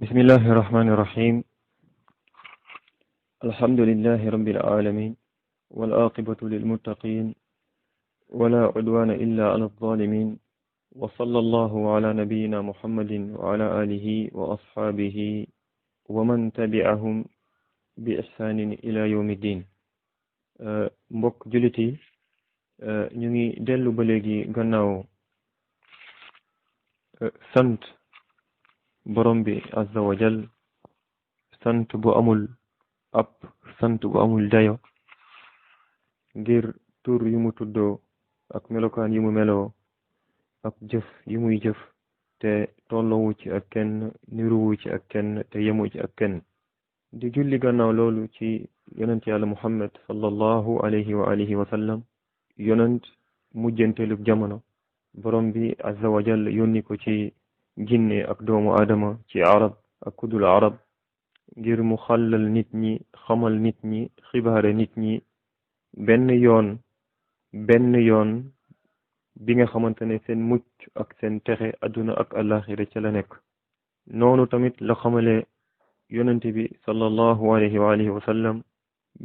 بسم الله الرحمن الرحيم. الحمد لله رب العالمين، والعاقبة للمتقين، ولا عدوان إلا على الظالمين، وصلى الله على نبينا محمد وعلى آله وأصحابه ومن تبعهم بإحسان إلى يوم الدين. mbokk jullit yi ñu ngi dellu ba léegi gannaaw sant borom bi azza wa jal, sant bu amul ab sant bu amul dayo, ngir tur yu mu tuddoo ak melokaan yu mu meloo ak jëf yu muy jëf te tollowu ci ak kenn, niruwu ci ak kenn, te yemu ci ak kenn. di julli gannaaw loolu ci yonent yàlla muhammad sallallahu alayhi wa alihi wa sallam, yonent mujjanteelub jamono. borom bi azza wa jal yónni ko ci jinne ak doomu aadama, ci arab ak kudul arab, ngir mu xàllal nit ñi, xamal nit ñi, xibaare nit ñi benn yoon bi nga xamante ne seen mucc ak seen texe adduna ak alaxira ca la nekk. noonu tamit la xamale yonente bi sallallahu alayhi wa alihi wa sallam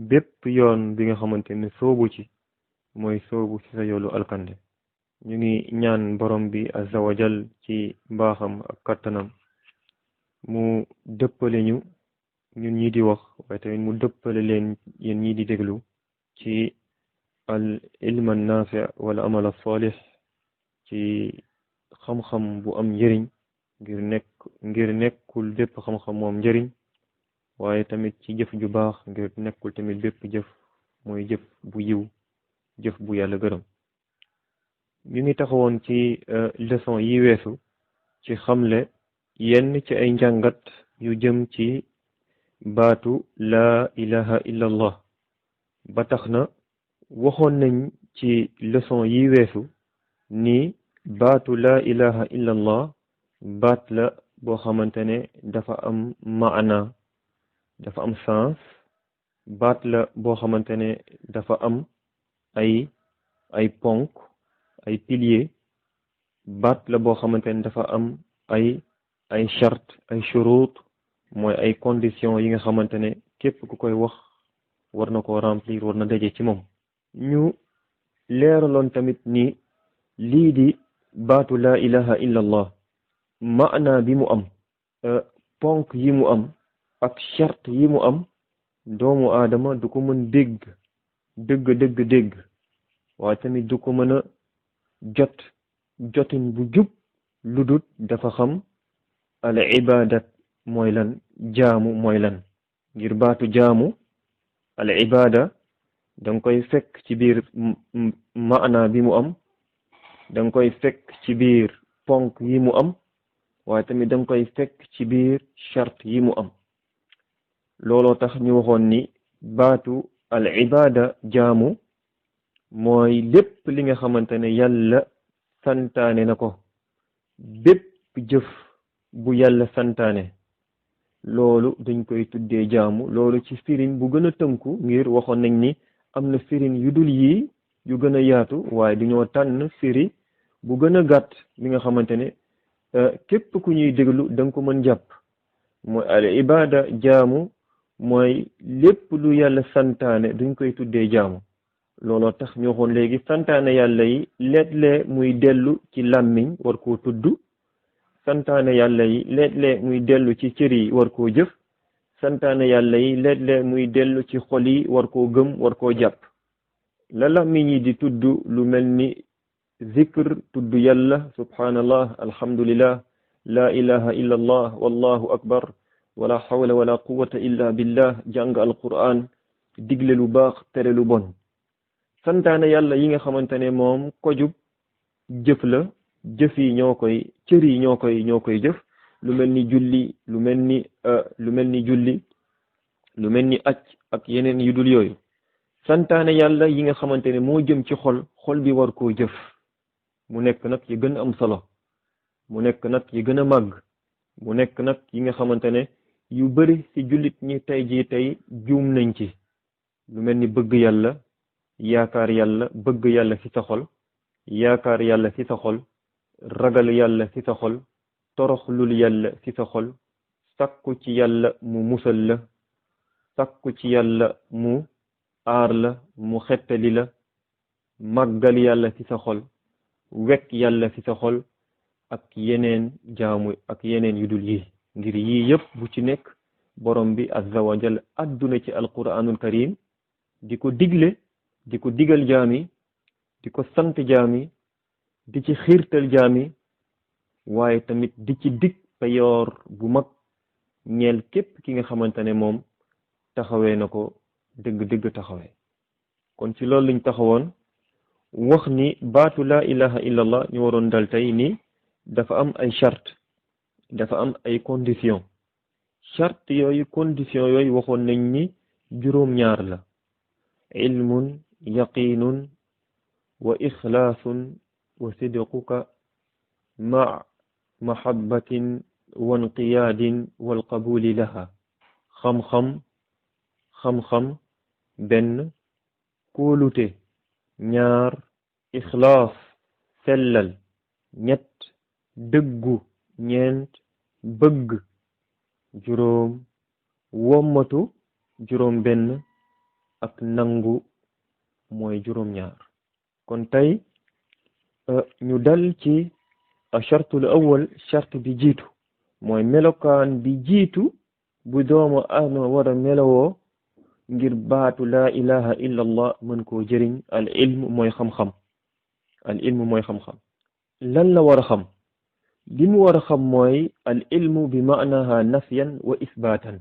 bépp yoon bi nga xamante ne soobu ci mooy soobu ci sa yoolu alkande. ñu ngi ñaan borom bi azza wa jal ci mbaaxam ak kattanam mu dëppale ñu ñun ñi di wax, waaye tamit mu dëppale leen yéen ñi di déglu ci al ilm an nafi wal amal as salih, ci xam-xam bu am njëriñ, ngir nekkul bépp xam-xam moom njëriñ, waaye tamit ci jëf ju baax, ngir nekkul tamit bépp jëf mooy jëf bu yiw, jëf bu yàlla gërëm. ñu ngi taxawoon ci leçon yi weesu ci xamle yenn ci ay njàngat yu jëm ci baatu laa ilaha illa allah. ba tax na waxoon nañ ci leçon yi weesu ni baatu laa ilaha illa allah baat la boo xamante ne dafa am maana, dafa am sens. baat la boo xamante ne dafa am ay ponk, ay pilier. baat la boo xamante ne dafa am ay charte, ay shurut, mooy ay conditions yi nga xamante ne képp ku koy wax war na ko remplir, war na daje ci moom. ñu leeraloon tamit ni lii di baatu laa ilaha illa allah maana bi mu am, ponk yi mu am ak charte yi mu am, doomu aadama du ko mën dégg, waaye tamit du ko mën a jotin bu jub lu dut dafa xam al ibadat mooy lan, jaamu mooy lan. ngir baatu jaamu, al ibada, danga koy fekk ci biir maana bi mu am, danga koy fekk ci biir ponk yi mu am, waaye tamit danga koy fekk ci biir charte yi mu am. looloo tax ñu waxoon ni baatu al ibada, jaamu, mooy lépp li nga xamante ne yàlla santaane na ko. bépp jëf bu yàlla santaane, loolu dañ koy tuddee jaamu. loolu ci firin bu gën a tënku, ngir waxoon nañ ni am na firin yu dul yii yu gën a yaatu, waaye dañoo tànn firi bu gën a gàtt li nga xamante ne képp ku ñuy déglu da nga ko mën jàpp. mooy al ibada, jaamu, mooy lépp lu yàlla santaane duñ koy tuddee jaamu. looloo tax ñu waxoon léegi santaane yàlla yi léeg-léeg muy dellu ci làmmiñ war koo tudd, santaane yàlla yi léeg-léeg muy dellu ci cër yi war koo jëf, santaane yàlla yi léeg-léeg muy dellu ci xol yi war koo gëm, war koo jàpp. la làmmiñ yi di tudd lu mel ni zikr, tudd yàlla, subhanallah, alhamdulillah, la ilaha illa allah, wallahu akbar, wala hawla wala quwwata illa billah, jàng alquran, digle lu baax, tere lu bon. santaane yàlla yi nga xamante ne moom kojub jëf la, jëf yi cër yi ñoo koy jëf, lu mel ni julli, lu mel ni aj ak yeneen yu dul yooyu. santaane yàlla yi nga xamante ne moo jëm ci xol bi war koo jëf, mu nekk nag yi gën a am solo, mu nekk nag yi gën a màgg, mu nekk nag yi nga xamante ne yu bari ci jullit ñi tey juum nañ ci. lu mel ni bëgg yàlla, yaakaar yàlla, bëgg yàlla ci sa xol, yaakaar yàlla ci sa xol, ragal yàlla ci sa xol, toroxlul yàlla ci sa xol, sakku ci yàlla mu musal la sakku ci yàlla mu aar la mu xettali la màggal yàlla ci sa xol wekk yàlla ci sa xol ak yeneen jaamu ak yeneen yu dul yi ngir yii yépp bu ci nekk borom bi azza wa jal adduna ci alquranul karim di ko digle di ko digal jaami di ko sant jaami di ci xiirtal jaami waaye tamit di ci dig payoor bu mag ñeel képp ki nga xamante ne moom taxawee na ko dëgg-dëgg taxawee kon ci loolu lañ taxawoon wax ni baatu laa ilaha illallah ñu waroon dal tey ni dafa am ay charte dafa am ay condition charte yooyu condition yooyu waxoon nañ ni juróom-ñaar la ilmun yaqinun wa ixlaasun wa sidquka ma mahabbatin wa inqiyaadin wal qabuli laha xam-xam benn kóolute ñaar ixlaas sellal ñett dëggu ñeent bëgg juróom wommatu juróom benn ak nangu mooy juróom ñaar kon tey ñu dal ci chartul awal charte bi jiitu mooy melokaan bi jiitu bu doomu aadama war a melowoo ngir baatu laa ilaha illa allah mën koo jëriñ al ilm mooy xam-xam al ilm mooy xam-xam lan la war a xam li mu war a xam mooy al ilmu bi maanaha nafyan wa isbaatan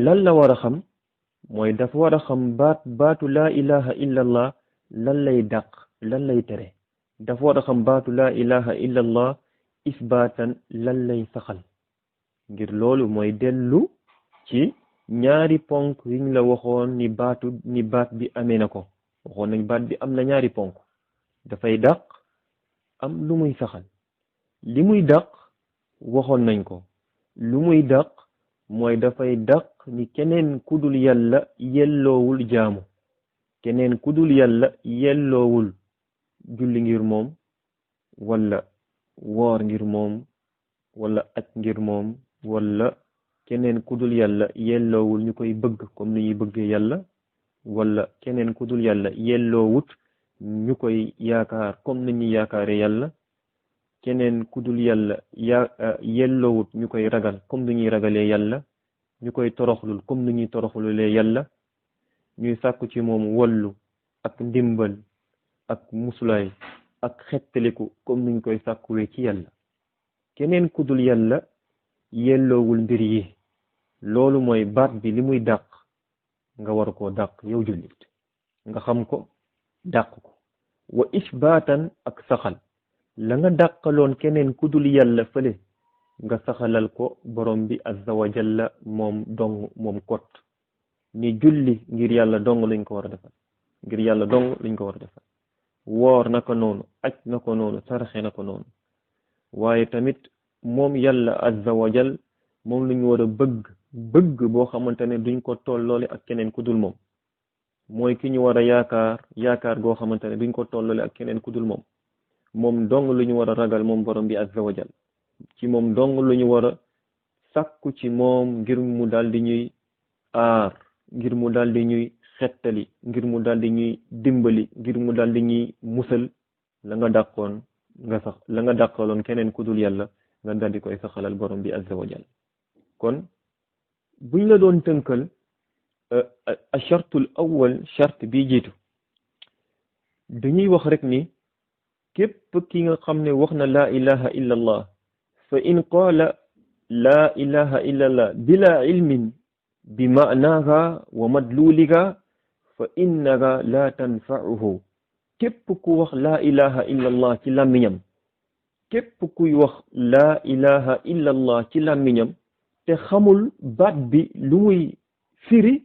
lan la war a xam mooy dafa war a xam baatu laa ilaha illa allah lan lay dàq lan lay tere dafa war a xam baatu laa ilaha illa allah isbaatan lan lay saxal ngir loolu mooy dellu ci ñaari ponk yiñ la waxoon ni baat bi amee na ko waxoon nañ baat bi am na ñaari ponk dafay dàq am lu muy saxal li muy dàq waxoon nañ ko lu muy dàq mooy dafay dàq ni keneen kudul yàlla yelloowul jaamu keneen kudul yàlla yelloowul julli ngir moom wala woor ngir moom wala aj ngir moom wala keneen kudul yàlla yelloowul ñu koy bëgg comme ni ñuy bëggee yàlla wala keneen kudul yàlla yelloowut ñu koy yaakaar comme ni ñuy yaakaare yàlla keneen kudul yàlla yelloowut ñu koy ragal comme ni ñuy ragalee yàlla ñu koy toroxlul comme ni ñuy toroxlulee yàlla ñuy sàkku ci moom wallu ak ndimbal ak musulaay ak xettaliku comme niñ koy sàkkuwee ci yàlla keneen kudul yàlla yelloowul mbir yi loolu mooy baat bi li muy dàq nga war koo dàq yow jullit nga xam ko dàq ko wa isbaatan ak saxal la nga dàqaloon keneen kudul yàlla fële nga saxalal ko borom bi azza wa jalla moom dong moom kot ni julli ngir yàlla dong lañ ko war a defal ngir yàlla dong lañ ko war a defal woor na ko noonu aj na ko noonu saraxe na ko noonu waaye tamit moom yàlla azza wa jal moom lu ñu war a bëgg boo xamante ne duñ ko tolloole ak keneen ku dul moom mooy ki ñu war a yaakaar goo xamante ne duñ ko tolloole ak keneen ku dul moom dong lu ñu war a ragal moom borom bi azza wa jal ci moom dong lu ñu war a sàkku ci moom ngir mu daal di ñuy aar ngir mu daal di ñuy xettali ngir mu daal di ñuy dimbali ngir mu daal di ñuy musal la nga dàqaloon keneen ku dul yàlla nga daal di koy saxalal borom bi azza wa jal kon buñ la doon tënkal achartul awwal charte bi jiitu dañuy wax rek ni képp ki nga xam ne wax na laa ilaha illa allah fa in qaala laa ilaha illa allah bila ilmin bi maanaha wa madluliga fa innaha la tanfa'uhu képp ku wax laa ilaha illa allah ci làmmiñam képp kuy wax laa ilaha illa allah ci làmmiñam te xamul baat bi lu muy firi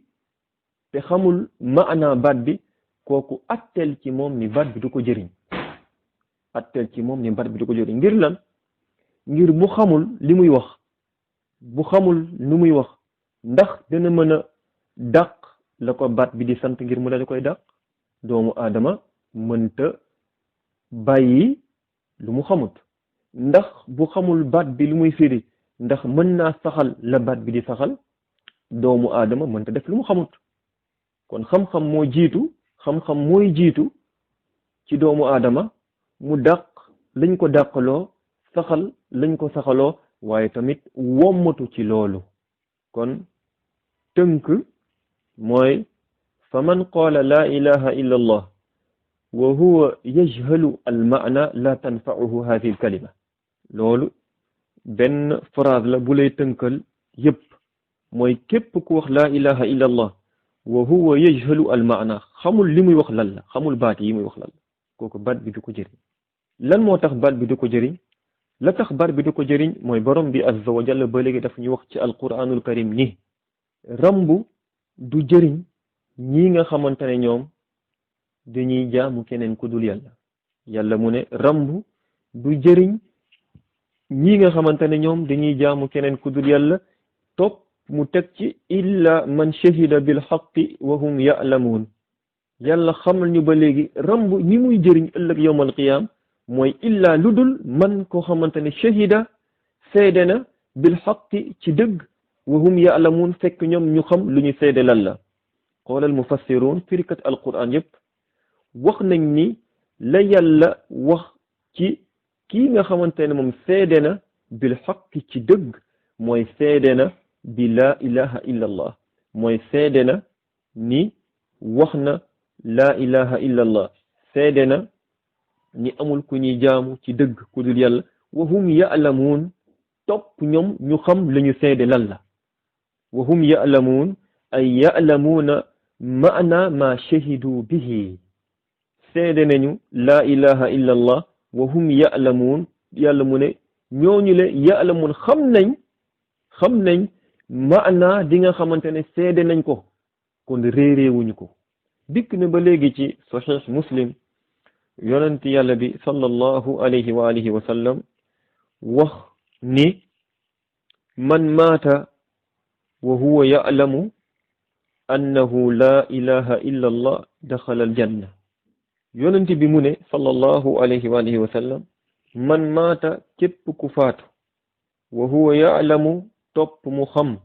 te xamul maana baat bi kooku attel ci moom ni baat bi du ko jëriñ attel ci moom ni baat bi du ko jëriñ ngir lan ngir bu xamul li muy wax bu xamul lu muy wax ndax dana mën a dàq la ko baat bi di sant ngir mu dal koy dàq doomu aadama mënta bàyyi lu mu xamut ndax bu xamul baat bi lu muy firi ndax mën naa saxal la baat bi di saxal doomu aadama mënta def lu mu xamut kon xam-xam mooy jiitu ci doomu aadama mu dàq lañ ko dàqaloo saxal lañ ko saxaloo waaye tamit wommatu ci loolu kon tënk mooy fa man qaala laa ilaha illa allah wa huwa yajhalu al maana la tanfa'uhu hadhihi al kalima loolu benn phrase la bu lay tënkal yépp mooy képp ku wax laa ilaha illa allah wa huwa yajhalu al maana xamul li muy wax lan la xamul baat yi muy wax lan la kooku baat bi du ko jëriñ lan moo tax baat bi du ko jëriñ la tax baat bi du ko jëriñ mooy borom bi azza wa jalla ba léegi daf ñu wax ci alquranul karim ni rambu du jëriñ ñi nga xamante ne ñoom dañuy jaamu keneen ku dul yàlla yàlla mu ne rambu du jëriñ ñi nga xamante ne ñoom dañuy jaamu keneen ku dul yàlla topp mu teg ci illa man shahida bil haqqi wa hum ya'lamun yàlla xamal ñu ba léegi rambu ñi muy jëriñ ëllëg yawmal qiyaam mooy illa lu dul man koo xamante ne shahida seede na bil haqqi ci dëgg wa hum ya'lamun fekk ñoom ñu xam lu ñu seede lan la xoolal mufassiruun firikat alquran yépp wax nañ ni la yàlla wax ci kii nga xamante ne moom seede na bil haqqi ci dëgg mooy seede na bi laa ilaha illa allah mooy seede na ni wax na laa ilaha illa allah seede na ni amul ku ñuy jaamu ci dëgg ku dul yàlla wa hum ya'lamuun topp ñoom ñu xam la ñu seede lan la wa hum ya'lamuun ay ya'lamuuna maana ma shahidu bihi seede nañu laa ilaha illa allah wa hum ya'lamuun yàlla mu ne ñooñu le ya'lamuun xam nañ maana di nga xamante ne seede nañ ko kon réeréewuñu ko dikk na ba léegi ci sahih muslim yonent yàlla bi sallallahu alayhi wa alihi wa sallam wax ni man maata wa huwa ya'lamu annahu la ilaha illa allah daxala al janna yonent bi mu ne sallallahu alayhi wa alihi wa sallam man maata képp ku faatu wa huwa ya'lamu topp mu xam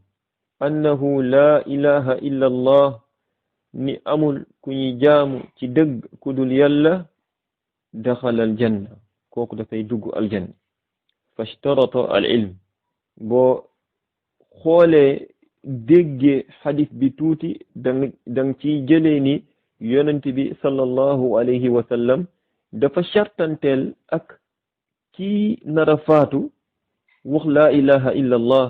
annahu la ilaha illa allah ni amul ku ñuy jaamu ci dëgg ku dul yàlla daxala al janna kooku dafay dugg aljanna fashtarata al ilm boo xoolee déggee xadis bi tuuti dang ciy jëlee ni yonent bi sallallahu alayhi wa sallam dafa shartanteel ak kii nara faatu wax laa ilaha illa allah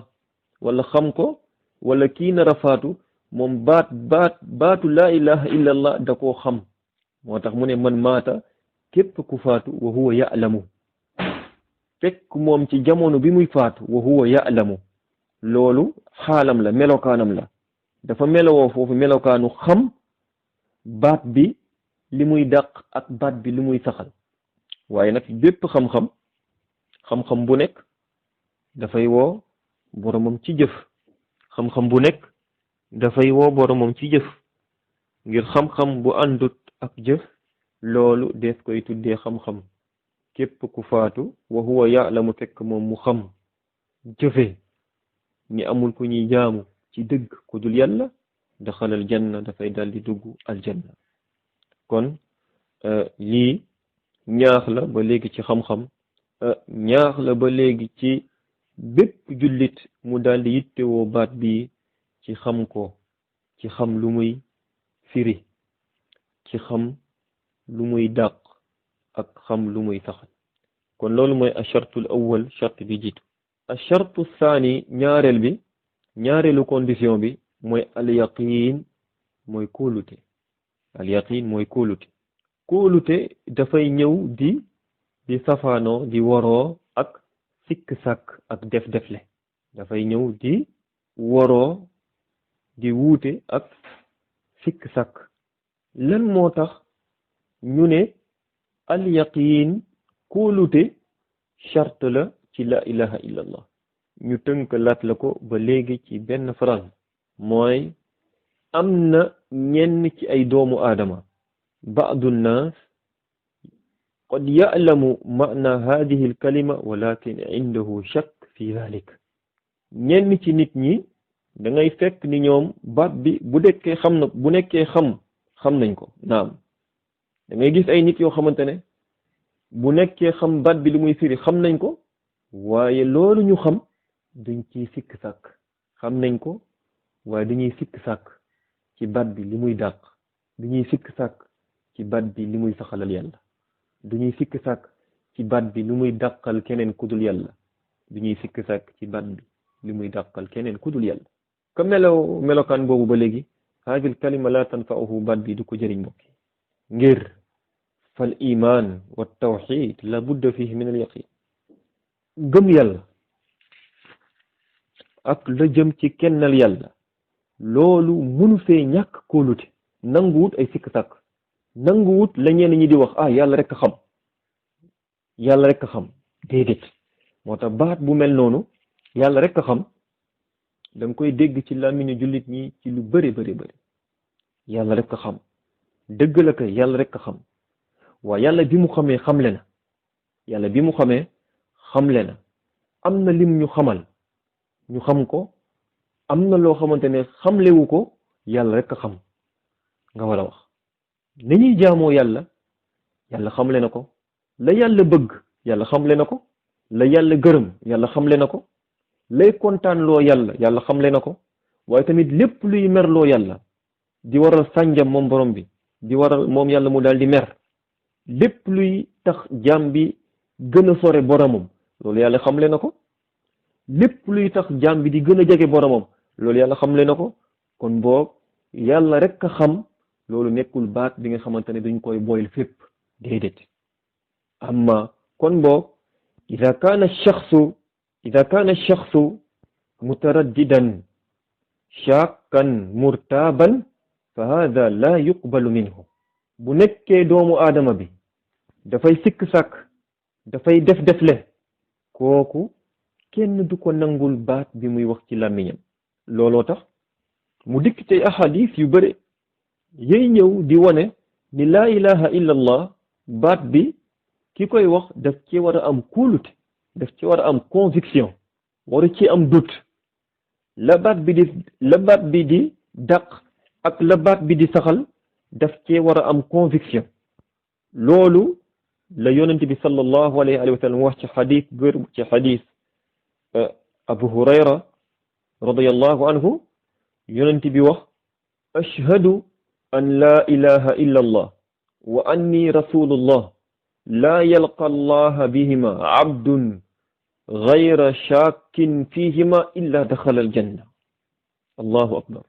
wala xam ko wala kii nara faatu moom baatu laa ilaha illa allah da koo xam moo tax mu ne man maata képp ku faatu wa huwa ya'lamu fekk moom ci jamono bi muy faatu wa huwa ya'lamu loolu xaalam la melokaanam la dafa melowoo foofu melokaanu xam baat bi li muy dàq ak baat bi li muy saxal waaye nag bépp xam-xam bu nekk dafay woo boromam ci jëf xam-xam bu nekk dafay woo boromam ci jëf ngir xam-xam bu àndut ak jëf loolu des koy tuddee xam-xam képp ku faatu wa huwa ya'lamu fekk moom mu xam jëfe ni amul ku ñuy jaamu ci dëgg ku dul yàlla daxalal janna dafay daldi dugg aljanna kon lii ñaax la ba léegi ci xam-xam ñaax la ba léegi ci bépp jullit mu daldi yittewoo baat bi ci xam ko ci xam lu muy firi ci xam lu muy dàq ak xam lu muy saxal kon loolu mooy achartul awwal charte bi jiitu achartu saani ñaareelu condition bi mooy alyaqin mooy kóolute alyaqin mooy kóolute dafay ñëw di safaanoo di waroo ak sikk sàkk ak def-defle dafay ñëw di waroo di wuute ak sikk sàkk lan moo tax ñu ne alyaqin kóolute charte la ci la ilaha illa allah ñu tënk laat la ko ba léegi ci benn phrase mooy am na ñenn ci ay doomu aadama ba'du nnaas qad ya'lamu ma'na hadhihi alkalima walakin indahu shakk fi dhalik ñenn ci nit ñi da ngay fekk ni ñoom baat bi bu dekkee xam na bu nekkee xam nañ ko naam da ngay gis ay nit yoo xamante ne bu nekkee xam baat bi li muy firi xam nañ ko waaye loolu ñu xam duñ ciy sikk sàkk xam nañ ko waaye dañuy sikk sàkk ci baat bi li muy dàq duñuy sikk sàkk ci baat bi li muy saxalal yàlla duñuy sikk sàkk ci baat bi li muy dàqal keneen kudul yàlla duñuy sikk sàkk ci baat bi li muy dàqal keneen kudul yàlla ka melokaan boobu ba léegi haadil kalima la tanfa'uhu baat bi du ko jëriñ mbokki ngir fal iman wa tawxid la budda fihi min al yaqin gëm yàlla ak la jëm ci kennal yàlla loolu mënu fee ñàkk kóolute nanguwut ay sikk sàkk nanguwut la ñenn ñi di wax yàlla rek a xam yàlla rek a xam déedéet moo tax baat bu mel noonu yàlla rek a xam da nga koy dégg ci làmmiñu jullit ñi ci lu bëri bëri yàlla rek a xam dëgg la kay yàlla rek a xam waaye yàlla bi mu xamee xamle na yàlla bi mu xamee xamle na am na lim ñu xamal ñu xam ko am na loo xamante ne xamlewu ko yàlla rek a xam nga war a wax ni ñuy jaamoo yàlla yàlla xamle na ko la yàlla bëgg yàlla xamle na ko la yàlla gërëm yàlla xamle na ko lay kontaan loo yàlla xamle na ko waaye tamit lépp luy merloo yàlla di waral sànjam moom borom bi di waral moom yàlla mu daal di mer lépp luy tax jaam bi gën a sore boromam loolu yàlla xamle na ko lépp luy tax jaam bi di gën a jege boromam loolu yàlla xamle na ko kon boog yàlla rek a xam loolu nekkul baat bi nga xamante ne duñ koy boyal fépp déedéet amma kon boog ida kaana shaxsu mutaraddidan shakkan murtaban fa hada la yuqbalu minhu bu nekkee doomu aadama bi dafay sikk sàkk dafay defle kooku kenn du ko nangul baat bi muy wax ci làmmiñam looloo tax mu dikk ci ahadis yu bëre yey ñëw di wane ni laa ilaha illa allah baat bi ki koy wax daf ci war a am kóolute daf ci war a am conviction waru ci am doute la baat bi di dàq ak la baat bi di saxal daf cee war a am conviction loolu la yonent bi sallallahu alayhi wa sallam wax ci xadis gër ci xadis abu hurayra radiyallahu anhu yonent bi wax ashhadu an la ilaha illa allah wa anni rasulullah la yalqa allaha bihima abdun gayra shakin fihima illa daxala aljanna allahu akbar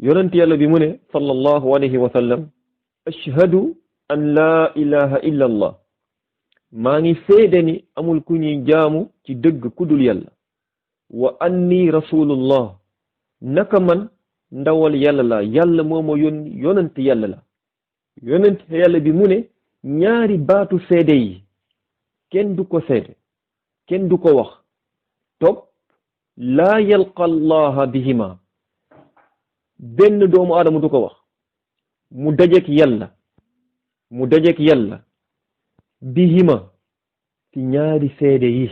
yonent yàlla bi mu ne sallallahu alayhi wa sallam ashhadu an la ilaha illa allah maa ngi seede ni amul ku ñuy jaamu ci dëgg kudul yàlla wa anni rasulullah naka man ndawal yàlla la yàlla moo ma yonent yàlla la yonent yàlla bi mu ne ñaari baatu seede yi kenn du ko seede kenn du ko wax topp laa yalqa allaha bihima benn doomu aadama du ko wax mu dajeek yàlla bihima ci ñaari seede yi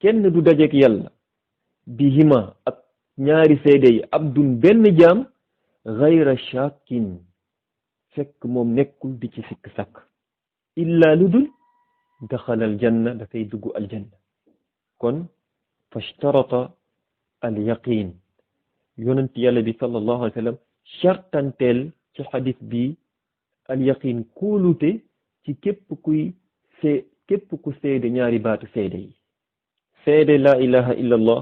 kenn du dajeek yàlla bihima ak ñaari seede yi abdun benn jaam gayra shakin fekk moom nekkul di ci sikk sàkk illa lu dul daxala aljanna dafay dugg aljanna kon fashtarata al yaqin yonent yàlla bi sallallahu alayhi wa sallam chartanteel ci xadis bi al yaqin kóolute ci képp ku seede ñaari baatu seede yi seede la ilaha illa allah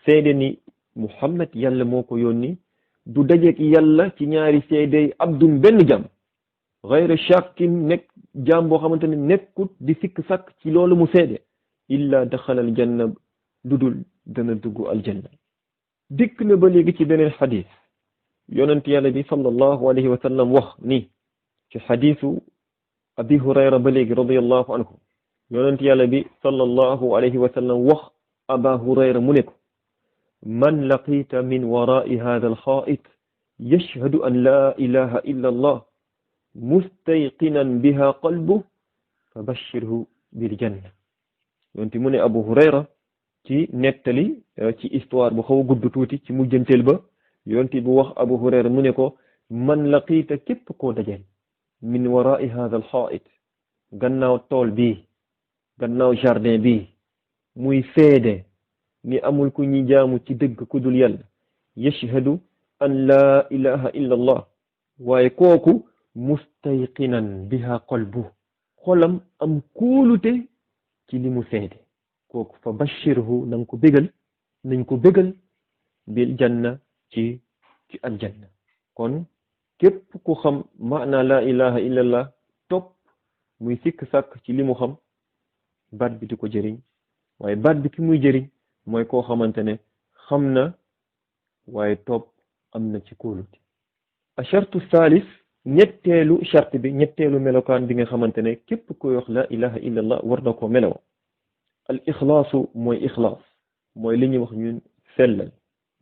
seede ni muhammad yàlla moo ko yónni du dajeek yàlla ci ñaari seede yi abdum benn jàmm gayra shakkin nekk jaam boo xamante ne nekkut di sikk sàkk ci loolu mu seede illa daxala aljanna dudul dana dugg aljanna dikk na ba léegi ci beneen xadis yonent yàlla bi sallallahu alayhi wa sallam wax ni ci xadisu abi hurayra ba léegi radiyallahu anhu yonent yàlla bi sallallahu alayhi wa sallam wax aba hurayra mu ne ko man laqita min wara'i hadha alxaa'it yashhadu an la ilaha illa allah mustayqinan biha qalbuhu fa bashirhu bil janna yonent mu ne abu hurayra ci nettali ci histoire bu xaw a gudd tuuti ci mujjanteel ba yonti bu wax Abu Hurayra mu ne ko man laqiita képp koo dajeel min waraai hadha al xaait gannaaw tool bi gannaaw jardin bi muy seede ni amul ku ñi jaamu ci dëgg ku dul yàlla yashhadu an laa ilaha illa allah waaye kooku mustayqinan biha qalbu xolam am kóolute ci li mu seede kooku fa bashirhu nañ ko bégal bil janna ci aljanna kon képp ku xam maana la ilaha illa allah topp muy sikk sàkk ci li mu xam baat bi di ko jëriñ waaye baat bi ki muy jëriñ mooy koo xamante ne xam na waaye topp am na ci kóolute a shartu saalis ñetteelu charte bi ñetteelu melokaan bi nga xamante ne képp koy wax la ilaha illa allah war na ko melaw al ixlaasu mooy ixlaas mooy li ñuy wax ñun sellal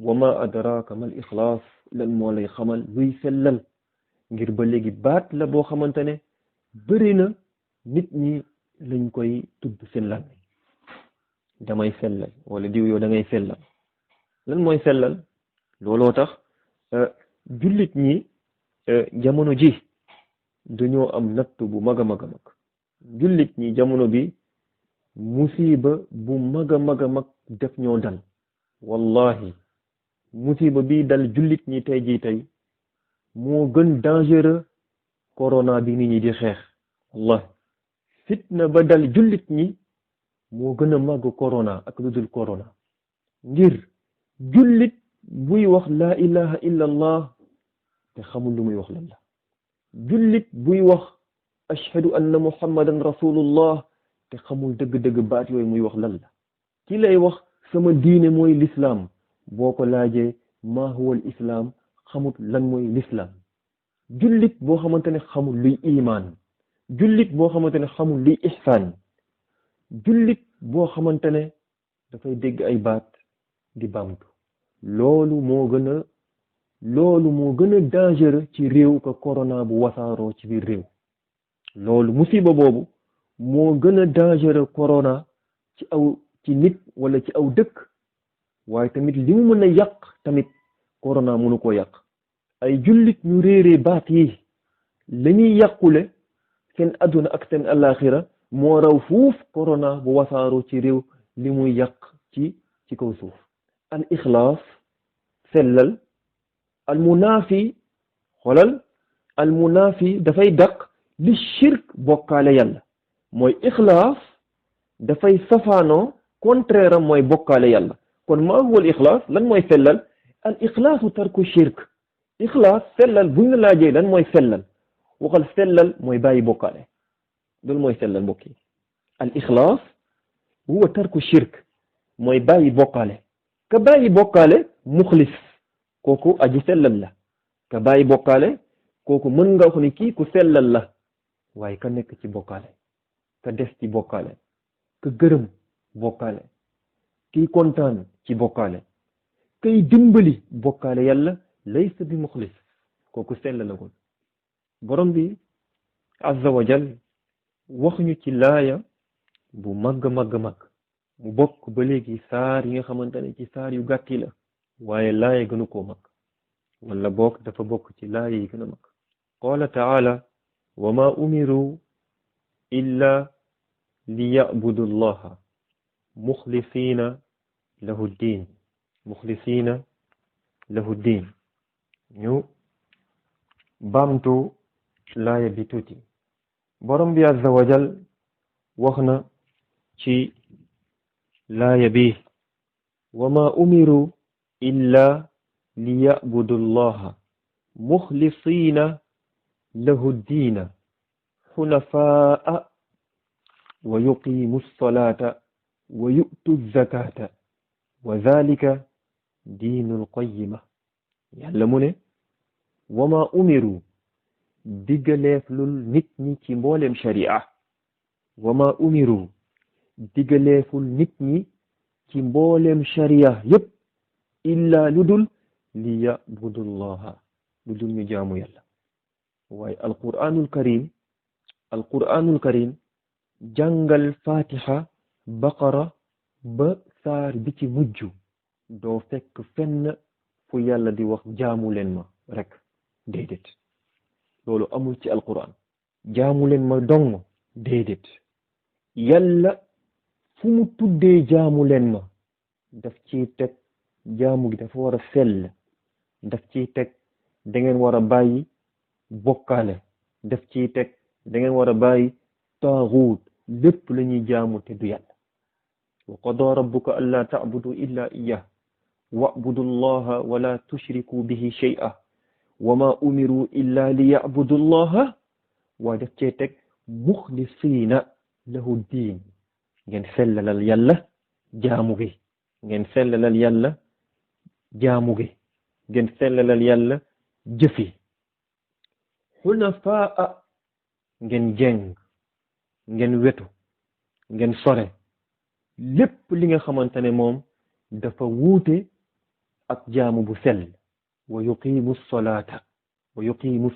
wa ma adraka mal ixlaas lan moo lay xamal luy sellal ngir ba léegi baat la boo xamante ne bëri na nit ñi lañ koy tudd seen làmmiñ damay sellal wala diw yow da ngay sellal lan mooy sellal looloo tax jullit ñi jamono ji dañoo am natt bu mag a mag a mag jullit ñi jamono bi musiba bu mag a mag a mag def ñoo dal wallahi musiba bi dal jullit ñi tey jii tey moo gën dangereux corona bi nit ñi di xeex wallahi fitna ba dal jullit ñi moo gën a màgg corona ak lu dul corona ngir jullit buy wax laa ilaha illa allah te xamul lu muy wax lan la jullit buy wax ashhadu anna muhammadan rasulullah te xamul dëgg-dëgg baat yooyu muy wax lan la ki lay wax sama diine mooy lislaam boo ko laajee maa huwa al islaam xamut lan mooy lislaam jullit boo xamante ne xamul luy imaan jullit boo xamante ne xamul luy ihsaan jullit boo xamante ne dafay dégg ay baat di baamtu loolu moo gën a dangereux ci réew ko corona bu wasaaroo ci biir réew loolu musiba boobu moo gën a dangereux corona ci nit wala ci aw dëkk waaye tamit li mu mën a yàq tamit corona mënu koo yàq ay jullit ñu réeree baat yi la ñuy yàqule seen adduna ak seen alaxira moo raw fuuf corona bu wasaaroo ci réew li muy yàq ci kaw suuf al ixlaas sellal al munaafi xoolal al munaafi dafay dàq li shirk bokkaale yàlla mooy ixlaas dafay safaanoo contraire am mooy bokkaale yàlla kon maa huwa al ixlaas lan mooy sellal al ixlaasu tarku shirk ixlaas sellal buñ la laajee lan mooy sellal waxal sellal mooy bàyyi bokkaale loolu mooy sellal mbokk yi al ixlaas huwa tarku shirk mooy bàyyi bokkaale ka bàyyi bokkaale muxlis kooku aji sellal la ka bàyyi bokkaale kooku mën nga wax ni kii ku sellal la waaye ka nekk ci bokkaale ka des ci bokkaale ka gërëm bokkaale kiy kontaan ci bokkaale kay dimbali bokkaale yàlla laysa bi muxlis kooku sellalagul borom bi azza wa jal wax ñu ci laaya bu màgg mu bokk ba léegi saar yi nga xamante ne ci saar yu gàtti la waaye laaya gënu koo mag wala bokk dafa bokk ci laaya yi gën a mag qaala taala wa ma umiru illa li yabudu llaha muxlisiina lahu diin ñu baamtu laaya bi tuuti borom bi azza wa jal wax na ci laaya bi wa ma umiru illa li yabudu llaha muxlisiina lahu diina xunafaa wa yuqimu ssalata wa yu'tu zakata wa dhalika diinul qayyima yàlla mu ne wa ma umiru diggaleeflul nit ñi ci mbooleem sharia wa ma umiru diggaleeful nit ñi ci mbooleem sharia yépp illa lu dul li yabudullaha lu dul ñu jaamu yàlla waaye alquranul karim jàngal fatiha baqara ba saar bi ci mujj doo fekk fenn fu yàlla di wax jaamu leen ma rek déedéet loolu amul ci alquran jaamu leen ma dong déedéet yàlla fu mu tuddee jaamu leen ma daf ciy teg jaamu gi dafa war a sell daf ciy teg da ngeen war a bàyyi bokkaale daf ciy teg da ngeen war a bàyyi taaxuut lépp la ñuy jaamu te du yàlla wa qadaa rabbuka allaa ta'budu illa iyyah wa'budu allaha wala tushriku bihi shay'a wa ma umiru illa liya'budu allaha waaye daf cee teg muxlisiina lahu diin ngeen sellalal yàlla jaamu gi ngeen sellalal yàlla jaamu gi ngeen sellalal yàlla jëfi xunafaa ngeen jeng ngeen wetu ngeen sore lépp li nga xamante ne moom dafa wuute ak jaamu bu sell wa yuqimu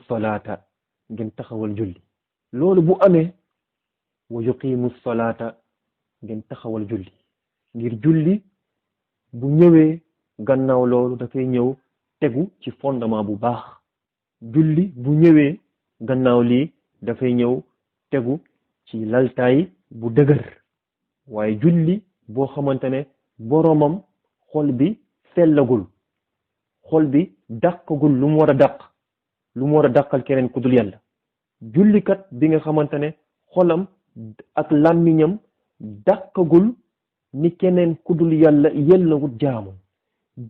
salaata ngeen taxawal julli loolu bu amee wa yuqimu salaata ngeen taxawal julli ngir julli bu ñëwee gannaaw loolu dafay ñëw tegu ci fondement bu baax julli bu ñëwee gannaaw lii dafay ñëw tegu ci laltaay bu dëgër waaye julli boo xamante ne boroomam xol bi sellagul xol bi dàqagul lu mu war a dàq lu mu war a dàqal keneen ku dul yàlla jullikat bi nga xamante ne xolam ak làmmiñam dàqagul ni keneen ku dul yàlla yellawut jaamu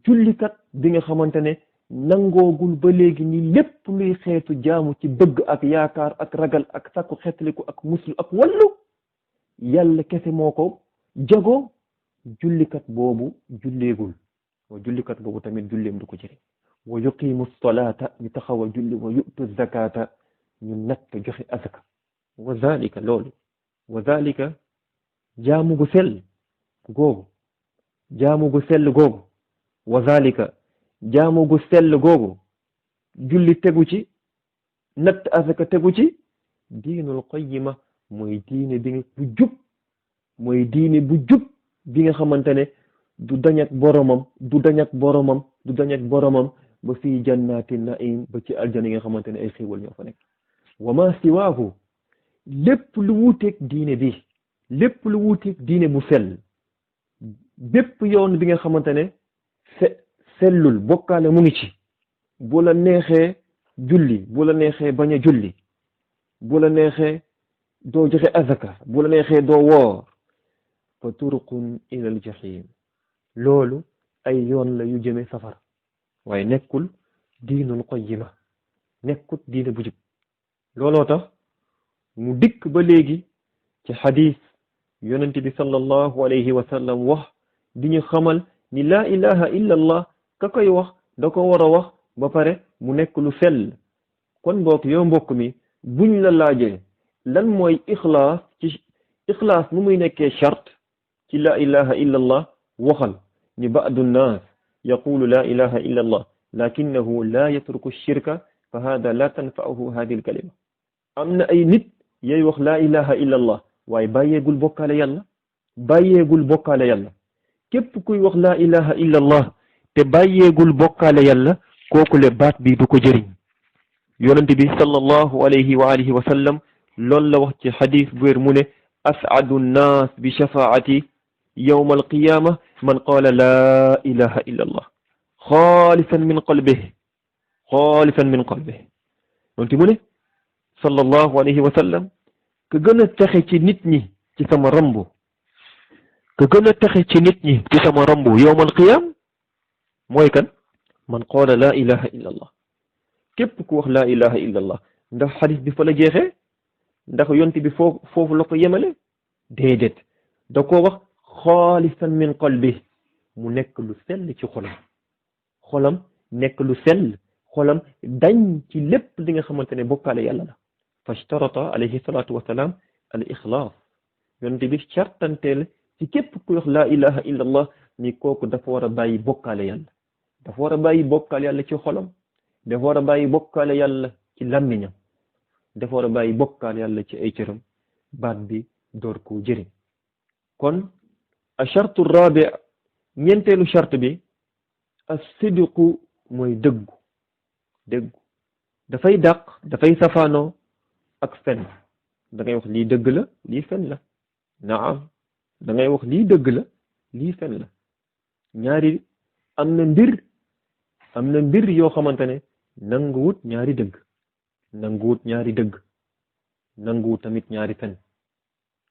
jullikat bi nga xamante ne nangoogul ba léegi ni lépp luy xeetu jaamu ci bëgg ak yaakaar ak ragal ak sàkku xeetaliku ak muslu ak wallu yàlla kese moo ko jago jullikat boobu julleegul wa jullikat boobu tamit julleem du ko jëriñ wa yuqimu salaata ñu taxawal julli wa yu'tu zakata ñu natt joxe azaka wa zalika loolu wa zalika jaamu gu sell googu jaamu gu sell googu wa zalika jaamu gu sell googu julli tegu ci natt azaka tegu ci diinul qayyima mooy diine bi bu jub mooy diine bu jub bi nga xamante ne du dañak boromam du dañak boromam du dañak boromam ba fii jannaati naim ba ci aljana yi nga xamante ne ay xéewal ñoo fa nekk wa ma siwaahu lépp lu wuuteeg diine bi lépp lu wuuteeg diine bu sell bépp yoon bi nga xamante ne sellul bokkaale mu ngi ci bu la neexee julli bu la neexee bañ a julli bu la neexee doo joxe azaka bu la neexee doo woor fa turuqun ila al jahim loolu ay yoon la yu jëme safara waaye nekkul diinul qayyima nekkul diine bu jub looloo tax mu dikk ba léegi ci xadis yonent bi sallallahu alayhi wa sallam wax di ñu xamal ni laa ilaha illa allah ka koy wax da ko war a wax ba pare mu nekk lu sell kon mbokk yow mbokk mi buñ la laajee lan mooy ixlaas ci ixlaas nu muy nekkee charte ci laa ilaha illa allah waxal ni ba'du nnaas yaqulu laa ilaha illa allah lakinnahu la yatruku shirka fa hada la tanfa'uhu hadihi alkalima am na ay nit yay wax laa ilaha illa allah waaye bàyyeegul bokkaale yàlla bàyyeegul bokkaale yàlla képp kuy wax laa ilaha illa allah te bàyyeegul bokkaale yàlla kooku le baat bi du ko jëriñ yonent bi sallallahu alayhi wa alihi wa sallam loolu la wax ci xadis bu wér mu ne as'adu nnaas bi shafaati yawma alqiyama man qaala laa ilaha illa allah xaalisan min qalbihi yonent mu ne sallallahu alayhi wa sallam ka gën a texe ci nit ñi ci sama rambu ka gën a texe ci nit ñi ci sama rambu yawmal qiyam mooy kan man qaala laa ilaha illa allah képp ku wax laa ilaha illa allah ndax xadis bi fa la jeexee ndax yonent bi foofu la ko yemale déedéet da ko wax xaalisan min qalbi mu nekk lu sell ci xolam nekk lu sell xolam dañ ci lépp li nga xamante ne bokkaale yàlla la fashtarata alayhi salatu wasalaam al ixlaas yonent bi cartanteel ci képp ku wax laa ilaha illa allah ni kooku dafa war a bàyyi bokkaale yàlla dafa war a bàyyi bokkaale yàlla ci xolam dafa war a bàyyi bokkaale yàlla ci làmmiñam dafa war a bàyyi bokkaale yàlla ci ay cëram baat bi door koo jëriñ kon a chartu rabi ñeenteelu charte bi as-sidqu mooy dëggu dafay dafay safaanoo ak fen da ngay wax lii dëgg la lii fen la naam da ngay wax lii dëgg la lii fen la ñaari am na mbir yoo xamante ne nanguwut ñaari dëgg nanguwut tamit ñaari fen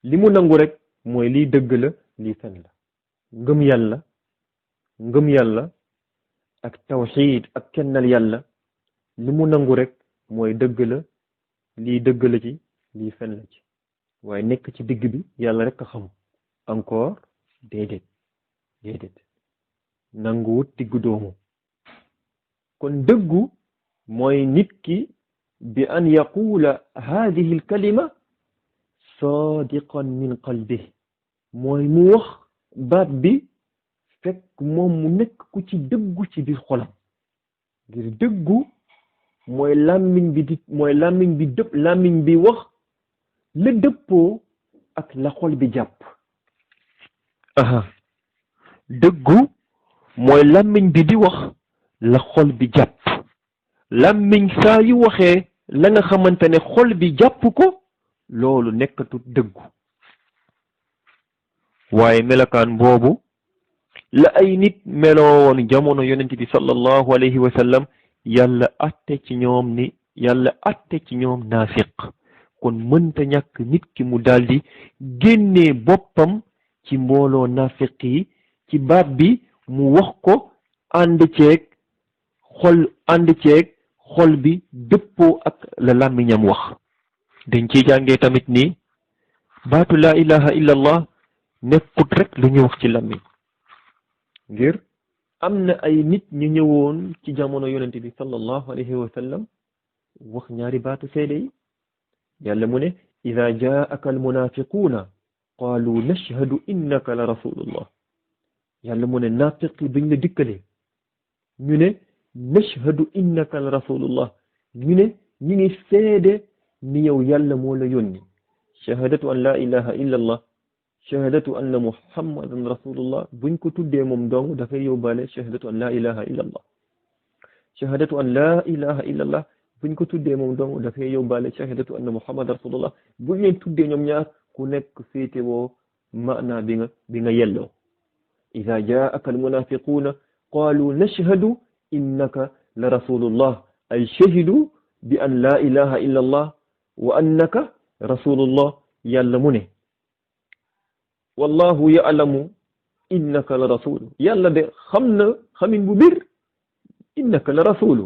li mu nangu rek mooy lii dëgg la lii fen la ngëm yàlla ak tawxiid ak kennal yàlla li mu nangu rek mooy dëgg la lii dëgg la ci lii fen la ci waaye nekk ci digg bi yàlla rek a xam encore déedéet nanguwut diggu doomu kon dëggu mooy nit ki bi an yaqula hadihi al kalima sadiqan min qalbi mooy mu wax baat bi fekk moom mu nekk ku ci dëggu ci biir xolam ngir dëggu mooy làmmiñ bi wax la dëppoo ak la xol bi jàpp dëggu mooy làmmiñ bi di wax la xol bi jàpp làmmiñ saa yu waxee la nga xamante ne xol bi jàpp ko loolu nekkatut dëggu waaye melokaan boobu la ay nit meloo woon jamono yonent bi sallallahu alayhi wa sallam yàlla atte ci ñoom naafiq kon mënta ñàkk nit ki mu daldi génnee boppam ci mbooloo naafiq yi ci baat bi mu wax ko ànd ceeg xol bi dëppoo ak la làmmiñam wax dañ ciy jàngee tamit ni baatu laa ilaha illa allah nekkut rek lu ñu wax ci làmmiñ ngir am na ay nit ñu ñëwoon ci jamono yonente bi sallallahu alayhi wa sallam wax ñaari baatu seede yi yàlla mu ne ida jaaka almunafiquuna qaalu nashhadu innaka la rasulullah yàlla mu ne naafiqi biñ la dikkalee ñu ne nashhadu innaka la rasulullah ñu ne ñu ngi seede ni yow yàlla moo la yónni shahadatu an la ilaha illa allah shahadatu anna muhammadan rasulullah buñ ko tuddee moom dong dafay yóbbaale shahadatu an la ilaha illa allah shahadatu an la ilaha illa allah buñ ko tuddee moom dong dafay yóbbaale shahadatu anna muhammadan rasulullah buñ leen tuddee ñoom ñaar ku nekk féete woo maanaa bi nga yelloo ida jaaka almunafiquuna qaalu nashhadu innaka la rasulullah ay shahidu bi an la ilaha illa allah wa annaka rasulullah yàlla mu ne wallahu ya'lamu innaka la rasulu yàlla de xam na xamin bu bir innaka la rasulu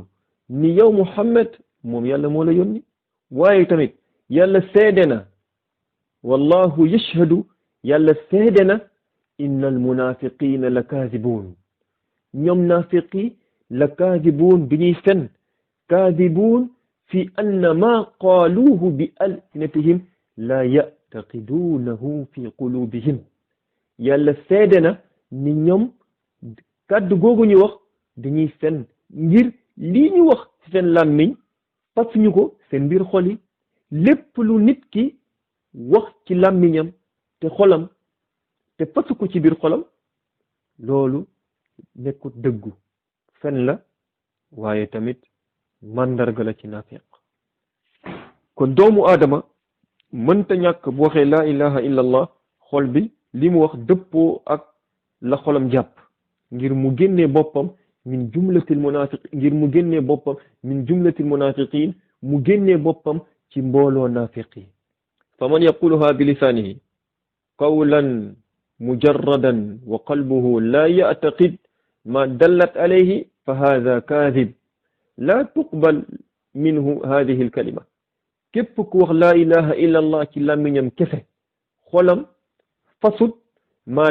ni yow Muhammad moom yàlla moo la yónni waaye tamit yàlla seede na wallahu yashhadu yàlla seede na inna almunafiqina la kaadibuun ñoom naafiqi la kaadibuun bi ñuy fen kaadibuun fi anna ma qaaluuhu bi alsinatihim la ya'taqiduunahu fi qulubihim yàlla seede na ni ñoom kàddu googu ñu wax dañuy fen ngir lii ñu wax ci seen làmmiñ fasuñu ko seen biir xol yi lépp lu nit ki wax ci làmmiñam te xolam te fasu ko ci biir xolam loolu nekkut dëggu fen la waaye tamit màndarga la ci naafiq kon doomu aadama mënta ñàkk bu waxee laa ilaha illa allah xol bi li mu wax dëppoo ak la xolam jàpp ngir mu génnee boppam min jumlatil munafiqin mu génnee boppam ci mbooloo naafiq yi fa man yaquluha bi lisaanihi qawlan mujarradan wa qalbuhu la ya'taqid ma dallat alayhi fa hadha kaadib la tuqbal minhu hadihi alkalima képp ku wax laa ilaha illa allah ci làmmiñam kese xolam fasut ma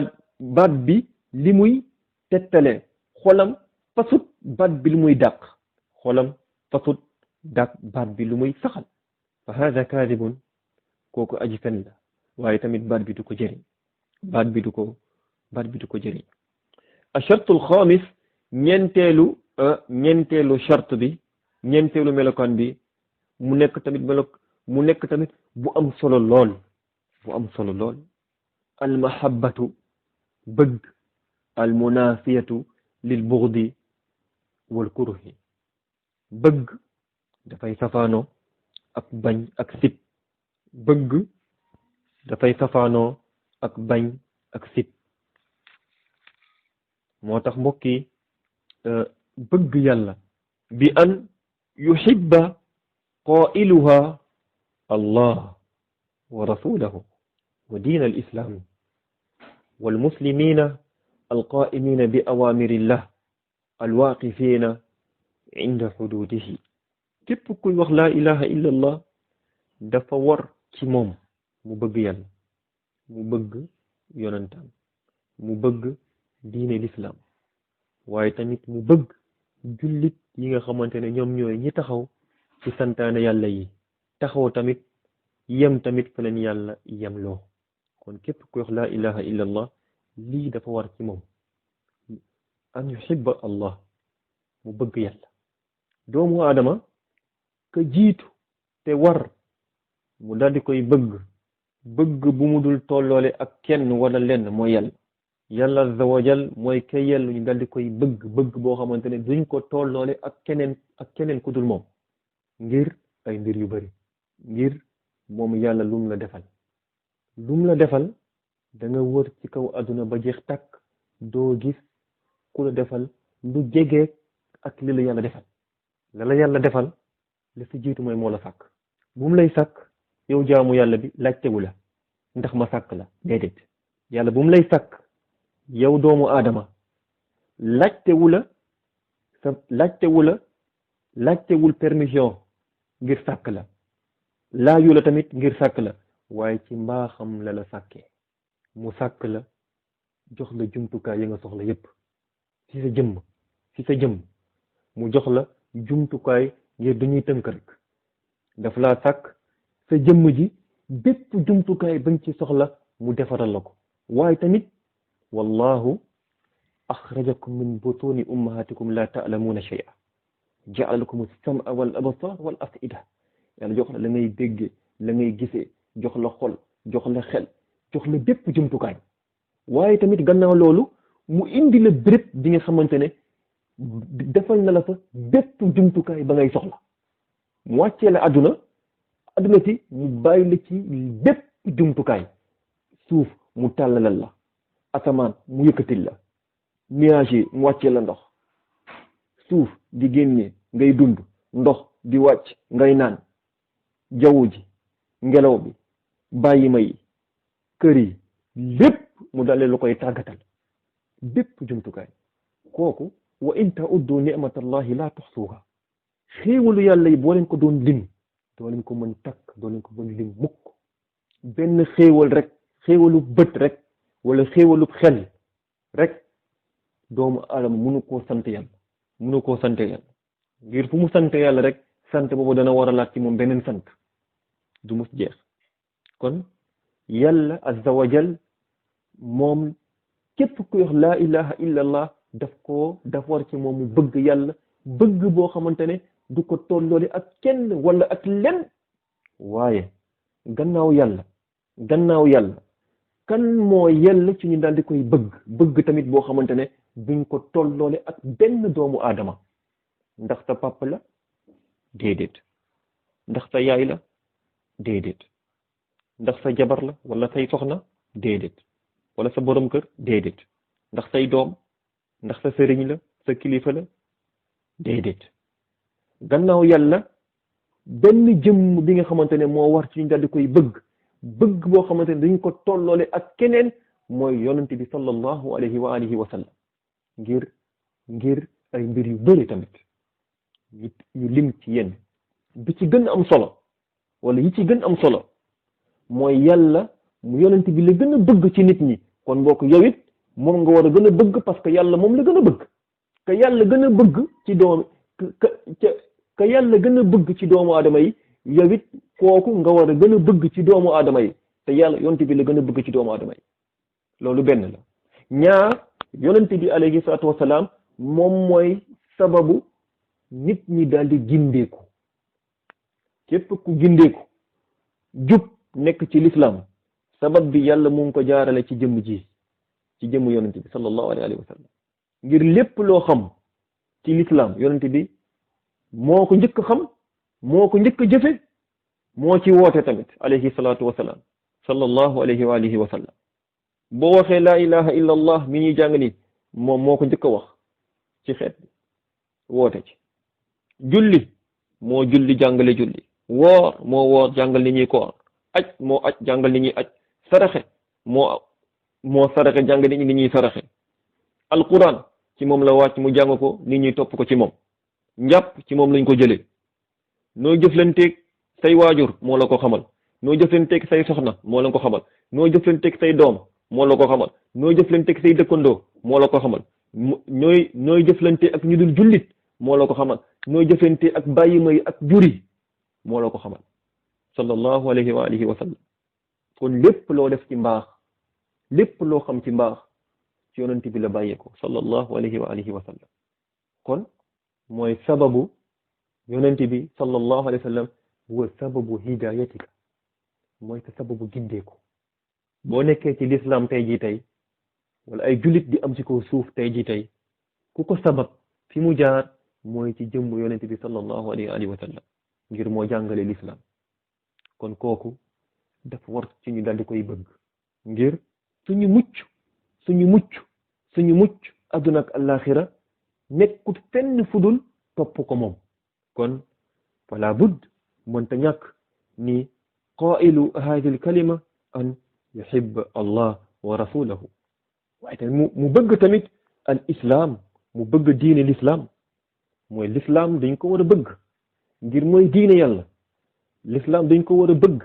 baat bi li muy tettale xolam fasut baat bi lu muy dàq xolam fasut dàq baat bi lu muy saxal fa hada kaadibun kooku aji fen la waaye tamit baat bi du ko jëriñ baat bi du ko jëriñ achartul xaamis ñeenteelu charte bi ñeenteelu melokaan bi mu nekk tamit bu am solo lool almahabbatu bëgg al munafiyatu lil bughdi wal kurhi. bëgg dafay safaanoo ak bañ ak sib. bëgg dafay safaanoo ak bañ ak sib. moo tax mbokk yi bëgg yàlla bi an yuhibba qailuha allah wa rasulahu wa diin al islam wal muslimina alqaimina bi awamirillah alwaqifina inda xududihi. képp kuy wax laa ilaha illa allah dafa war ci moom mu bëgg yàlla, mu bëgg yonantaan, mu bëgg diine l'islam, waaye tamit mu bëgg jullit yi nga xamante ne ñoom ñooy ñi taxaw ci santaane yàlla yi, taxaw tamit yem tamit fa leen yàlla yem loo. kon képp ku wax laa ilaha illa allah lii dafa war ci moom, an yuhibba allah, mu bëgg yàlla. doomu aadama ka jiitu te war mu daldi koy bëgg bu mu dul tolloole ak kenn wala lenn mooy yàlla. yàlla azza wa jal mooy ka yellu ñu daldi koy bëgg boo xamante ne duñ ko tolloole ak keneen ku dul moom, ngir ay mbir yu bari. ngir moom yàlla lum la defal da nga wër ci kaw àdduna ba jeex tàkk doo gis ku la defal lu jege ak li la yàlla defal. la yàlla defal li fi jiitu mooy moo la sàkk. bu mu lay sàkk yow jaamu yàlla bi laajtewu la ndax ma sàkk la, déedéet. yàlla bu mu lay sàkk yow doomu aadama laajtewul permission ngir sàkk la, laaju la tamit ngir sàkk la, waaye ci mbaaxam la sàkkee. mu sàkk la jox la jumtukaay yi nga soxla yépp ci sa jëmm mu jox la jumtukaay ngir duñuy tënk rek. daf laa sàkk sa jëmm ji bépp jumtukaay bañ ci soxla mu defaral la ko. waaye tamit wallahu axrajakum min butuni ummahatikum la ta'lamuna shay'a ja'ala lakum as-sam'a wal absar wal af'ida. yàlla jox la ngay déggee, la ngay gisee, jox la xol, jox la xel, jox la bépp jumtukaay. waaye tamit gannaaw loolu mu indi la béréb bi nga xamante ne defal na la fa bépp jumtukaay ba ngay soxla. mu wàccee la àdduna si mu bàyyi la ci bépp jumtukaay. suuf mu tàllalal la, asamaan mu yëkkatil la, nuage yi mu wàccee la ndox, suuf di génnee ngay dund, ndox di wàcc ngay naan, jaww ji, ngelaw bi, bàyyi ma yi, kër yi, lépp mu dalee lu koy tàggatal, bépp jumtukaay. kooku wa in ta'uddu ni'matallahi la tuhsuha. xéewalu yàlla yi boo leen ko doon lim doo leen ko mën takk, doo leen ko mën lim mukk. benn xéewal rek, xéewalu bët rek wala xéewalu xel rek doomu aadama mënu koo sant yàlla. ngir fu mu sant yàlla rek sant boobu dana war a laat ci moom beneen sant du mus jeex. kon yàlla azza wa jal moom képp ku wax laa ilaha illa allah daf war ci moom mu bëgg yàlla, bëgg boo xamante ne du ko tolloole ak kenn wala ak lenn. waaye gannaaw yàlla kan moo yell ci ñu daal di koy bëgg tamit boo xamante ne duñ ko tolloole ak benn doomu aadama. ndax sa papa la? déedéet. ndax sa yaay la? déedéet. ndax sa jabar la wala say soxna? déedéet. wala sa borom kër? déedéet. ndax say doom? ndax sa sëriñ la, sa kilifa la? déedéet. gannaaw yàlla benn jëmm bi nga xamante ne moo war ci ñu daal di koy bëgg boo xamante ne dañ ko tolloole ak keneen mooy yonent bi sallallahu alayhi wa alihi wa sallam. ngir ay mbir yu bëri tamit ñu lim ci yenn bi ci gën am solo wala yi ci gën am solo mooy yàlla mu yonent bi la gën a bëgg ci nit ñi. kon boo ko yow it moom nga war a gën a bëgg parce que yàlla moom la gën a bëgg. ka yàlla gën a bëgg ci ka yàlla gën a bëgg ci doomu aadama yi, yow it kooku nga war a gën a bëgg ci doomu aadama yi, te yàlla yonent bi la gën a bëgg ci doomu aadama yi. loolu benn la. ñaar, yonent bi alayhi salaatu wasalaam moom mooy sababu nit ñi daal di gindeeku. képp ku gindeeku jub nekk ci lislaam sabab bi yàlla mu ngi ko jaarale ci jëmm ji ci jëmm yonent bi sallallahu alayhi wa sallam ngir lépp loo xam ci l'islam yonent bi moo ko njëkk xam moo ko njëkk jëfe moo ci woote tamit alayhi salaatu wasalaam sallallahu alayhi wa alihi wa sallam boo waxee laa ilaha illa allah mi ñuy jàng ni moom moo ko njëkk a wax ci xeet bi woote ci julli moo julli jàngale julli woor moo woor jàngal ni ñuy koor aj moo aj jàngal ni ñuy aj saraxe moo saraxe jàngal ni ñuy saraxe alquran ci moom la wàcc mu jàng ko nit ñuy topp ko ci moom njàpp ci moom lañ ko jëlee noo jëflanteeg say waajur moo la ko xamal noo jëflanteeg say soxna moo la ko xamal noo jëflanteeg say doom moo la ko xamal noo jëflanteeg say dëkkandoo moo la ko xamal nooy jëflante ak ñu dul jullit moo la ko xamal nooy jëflante ak bàyyi may ak juri moo la ko xamal sallallahu alayhi wa alihi wa sallam kon lépp loo def ci mbaax lépp loo xam ci mbaax ci yonent bi la bàyyeeko sallallahu alayhi wa alihi wa sallam kon mooy sababu yonent bi sallallahu alayhi wa sallam huwa sababu hidayatika mooy sa sababu gindeeku boo nekkee ci l'islam tey jii tey wala ay jullit di am ci kaw suuf tey jii tey ku ko sabab fi mu jaar mooy ci jëmm yonent bi sallallahu alayhi wa sallam ngir moo jàngale l'islam kon kooku dafa war ci ñu daldi koy bëgg ngir suñu mucc adduna ak alaxira nekkut fenn fudul topp ko moom kon fala budd mënta ñàkk ni qailu hadi al kalima an yuhibba allah wa rasulahu waaye tamit mu bëgg tamit al islam mu bëgg diine l'islam mooy l'islam dañ ko war a bëgg ngir mooy diine yàlla l'islam dañ ko war a bëgg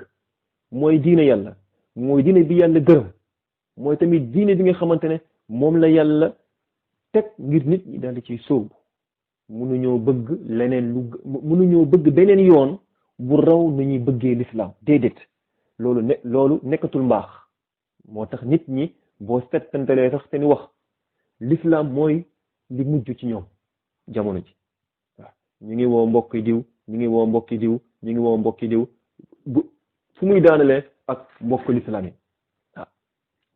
mooy diine yàlla mooy diine bi yàlla gërëm mooy tamit diine bi nga xamante ne moom la yàlla teg ngir nit ñi daal di ciy sóobu mënuñoo bëgg beneen yoon bu raw nu ñuy bëggee l'islam déedéet loolu nekkatul mbaax moo tax nit ñi boo settantalee sax seen wax l'islam mooy li mujj ci ñoom jamono ji waaw ñu ngi woo mbokki diw ñu ngi woo mbokki diw fu muy daanalee ak mbokk l'islam yi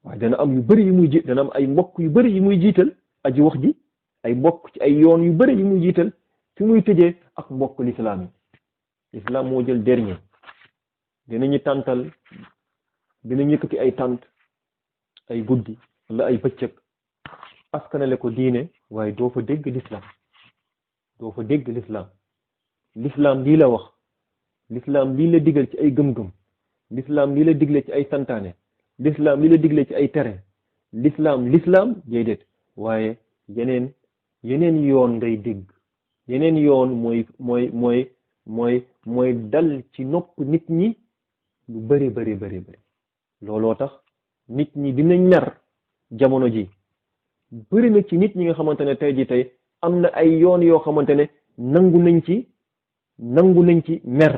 waaye dana am yu bëri yu muy dana am ay mbokk yu bëri yu muy jiital aji wax ji ay mbokk ci ay yoon yu bëri yu muy jiital fi muy tëjee ak mbokk l'islam yi l'islam moo jël dernier dinañu tàntal dinañu yëkkati ay tànt ay guddi wala ay bëccëg askanale ko diine waaye doo fa dégg l'islam lii la wax l'islam lii la digal ci ay gëm-gëm l'islam lii la digle ci ay santaane l'islam lii la digle ci ay tere l'islam déedéet waaye yeneen yoon ngay dégg yeneen yoon mooy dal ci nopp nit ñi lu bëri looloo tax nit ñi dinañ mer jamono ji bëri na ci nit ñi nga xamante ne tey ji tey am na ay yoon yoo xamante ne nangu nañ ci mer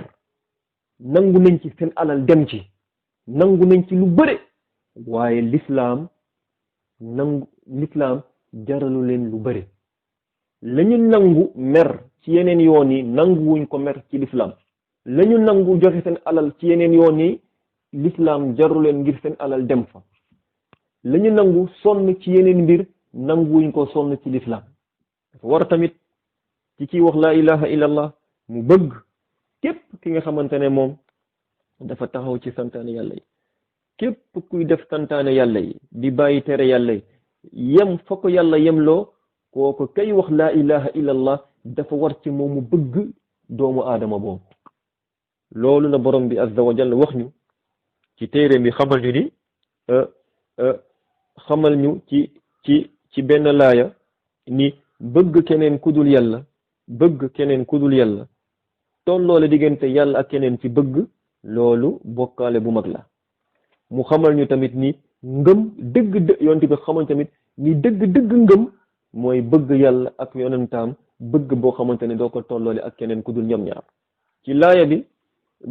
nangu nañ ci seen alal dem ci nangu nañ ci lu bëri waaye l'islam jaralu leen lu bëri lañu nangu mer ci yeneen yoon yi nangu wuñ ko mer ci l'islam lañu nangu joxe seen alal ci yeneen yoon yi l'islam jaru leen ngir seen alal dem fa lañu nangu sonn ci yeneen mbir nanguwuñ ko sonn ci l'islam dafa war tamit ci kiy wax laa ilaha illallah mu bëgg képp ki nga xamante ne moom dafa taxaw ci santaane yàlla yi képp kuy def santaane yàlla yi di bàyyi tere yàlla yi yem fa ko yàlla yemloo kooku kay wax laa ilaha illallah dafa war ci moom mu bëgg doomu aadama boobu loolu la borom bi azza wa jalla wax ñu ci téere bi xamal ñu ci benn laaya ni bëgg keneen kudul yàlla tolloole diggante yàlla ak keneen ci bëgg loolu bokkaale bu mag la mu xamal ñu tamit ni ngëm dëgg yonent bi xamal tamit ni dëgg ngëm mooy bëgg yàlla ak yonentam bëgg boo xamante ne doo ko tolloole ak keneen kudul ñoom ñaar ci laaya bi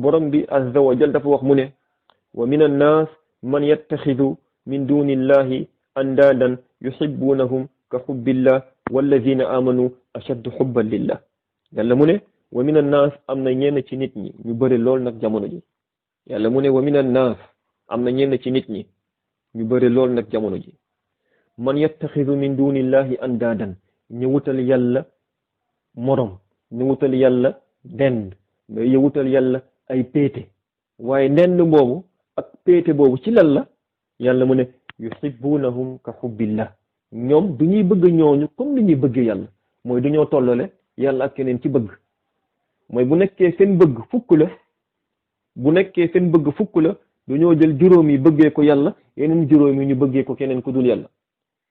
borom bi azza wa jalla dafa wax mu ne wa min annaas man yattaxidu min dunillahi andaadan yuhibbunahum ka xubbillah walladina amanu ashaddu xubban lillah yàlla mu ne wa min annaas am na ñenn ci nit ñi ñu bëri lool nag jamono ji yàlla mu ne wa min annaas am na ñenn ci nit ñi ñu bëri lool nag jamono ji man yattaxidu min dunillahi andaadan ñu wutal yàlla morom ñu wutal yàlla dend ñu wutal yàlla ay péete waaye ndend boobu ak péete boobu ci lan la yàlla mu ne yuhibbunahum ka hubbillah ñoom du ñuy bëgg ñooñu comme ni ñuy bëggee yàlla mooy du ñoo tollale yàlla ak keneen ci bëgg mooy bu nekkee seen bëgg fukk la du ñoo jël juróom yi bëggee ko yàlla yeneen juróom yi ñu bëggee ko keneen ku dul yàlla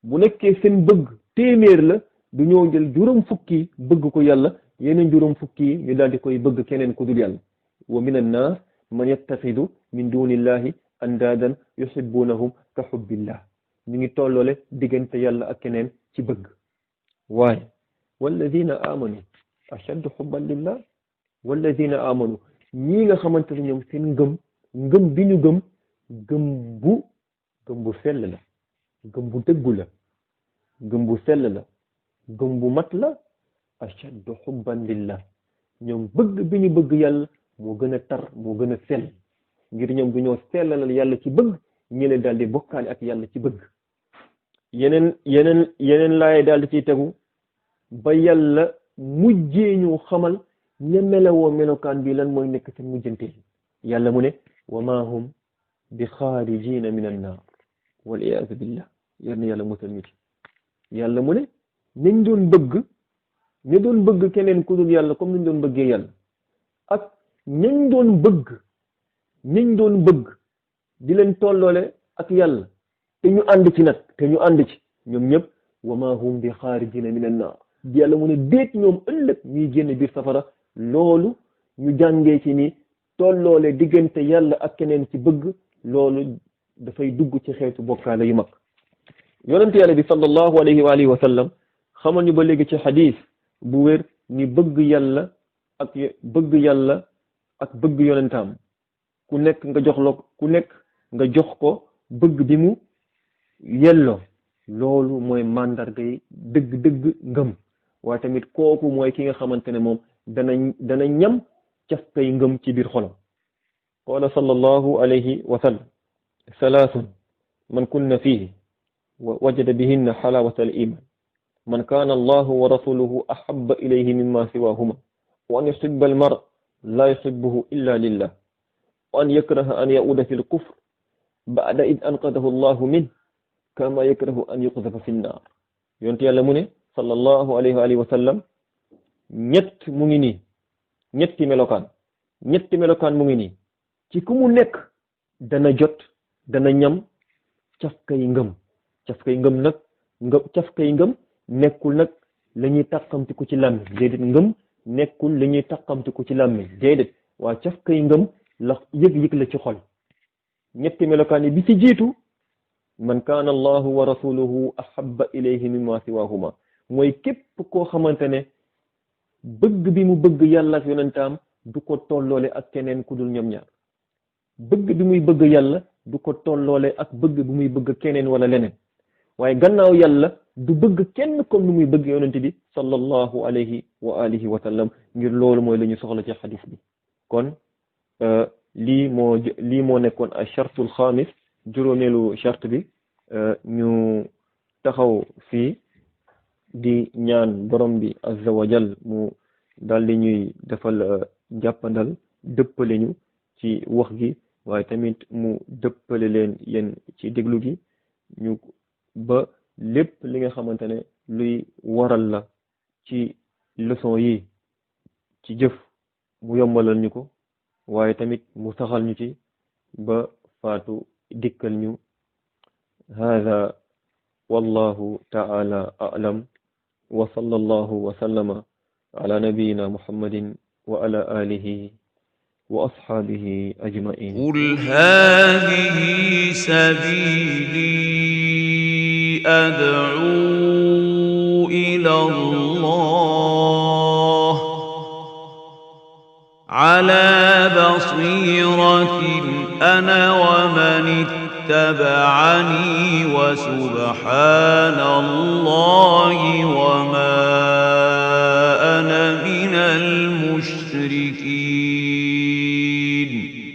bu nekkee seen bëgg téeméer la du ñoo jël juróom fukki bëgg ko yàlla yeneen juróom fukki ñu daal di koy bëgg keneen ku dul yàlla wa min annaas man yattaxidu min dunillahi andaadan yuhibbunahum ka hubbillah ñu ngi tolloole diggante yàlla ak keneen ci bëgg waaye walladina amanu ashaddu hubban lillah walladina amanu ñii nga xamante ne ñoom seen ngëm bi ñu gëm bu sell la gëm bu dëggu la gëm bu sell la gëm bu mat la ashaddu hubban lillah ñoom bëgg bi ñu bëgg yàlla moo gën a tar moo gën a sell ngir ñoom du ñoo sellalal yàlla ci bëgg ñële daal di bokkaale ak yàlla ci bëgg yeneen laaye daal di ciy tegu ba yàlla mujjee ñu xamal ña melawoo melokaan bi lan mooy nekk seen mujjanteel yàlla mu ne wa ma hum bi xaarijina min an naar wal iyaazu billah yal na yàlla musal ñu ci yàlla mu ne nañ doon bëgg keneen ku dul yàlla comme nañ doon bëggee yàlla ak nañ doon bëgg di leen tolloole ak yàlla te ñu ànd ci ñoom ñëpp wa ma hum bi xaarijina min an naar yàlla mu ne déet ñoom ëllëg ñuy génn biir safara loolu ñu jàngee ci ni tolloole diggante yàlla ak keneen ci bëgg loolu dafay dugg ci xeetu bokkaale yu mag yonent yàlla bi sallallahu alayhi wa alihi wa sallam xamal ñu ba léegi ci xadis bu wér ni bëgg yàlla ak bëgg yonentaam ku nekk nga jox ko bëgg bi mu yelloo loolu mooy màndarga yi dëgg ngëm waaye tamit kooku mooy ki nga xamante ne moom dana ñam cafkay ngëm ci biir xolam qaala sallallahu alayhi wa sallam salaasun man kunna fihi wajada bihinna xalaawata al iman man kaana allahu wa rasuluhu ahabba ilayhi mimma siwahuma wa an yuhibba al mar la yuhibbuhu illa lillah wa an yakraha an yauda fi l kufr ba'da id anqadahu allahu min kama yakrahu an yuqzafa fi nnaar yonte yàlla mu ne sallallahu alayhi wa alihi wa sallam mu ngi nii ñetti melokaan mu ngi nii ci ku mu nekk dana ñam cafkay ngëm nekkul nag la ñuy tàqamtiku ci làmmiñ déedéet ngëm nekkul la ñuy tàqamtiku ci làmmiñ déedéet waa cafkay ngëm la yëg-yëg la ci xol ñetti melokaan yi bi ci jiitu man kaana allahu wa rasuluhu ahabba ilayhi mimma siwahuma mooy képp koo xamante ne bëgg bi mu bëgg yàlla ak yonentaam du ko tolloole ak keneen ku dul ñoom ñaar bëgg bi muy bëgg yàlla du ko tolloole ak bëgg bi muy bëgg keneen wala leneen waaye gannaaw yàlla du bëgg kenn comme ni muy bëgg yonent bi sallallahu alayhi wa alihi wa sallam ngir loolu mooy la ñu soxla ci xadis bi kon lii moo nekkoon ay chartul xaamis juróomeelu charte bi ñu taxaw fii di ñaan borom bi azza wa jal mu daal di ñuy defal jàppandal dëppale ñu ci wax gi waaye tamit mu dëppale leen yéen ci déglu gi ñu ba lépp li nga xamante ne luy waral la ci leçon yi ci jëf mu yombalal ñu ko waaye tamit mu saxal ñu ci ba faatu dikkal ñu hada wallahu ta'ala a'lam wa sallallahu wa sallama ala nabiyyina muhammadin wa ala alihi wa ashabihi ajma'in qul hadhihi sabili ad'u ila Allah ala basiratin ana wa man اتبعني وسبحان الله وما أنا من المشركين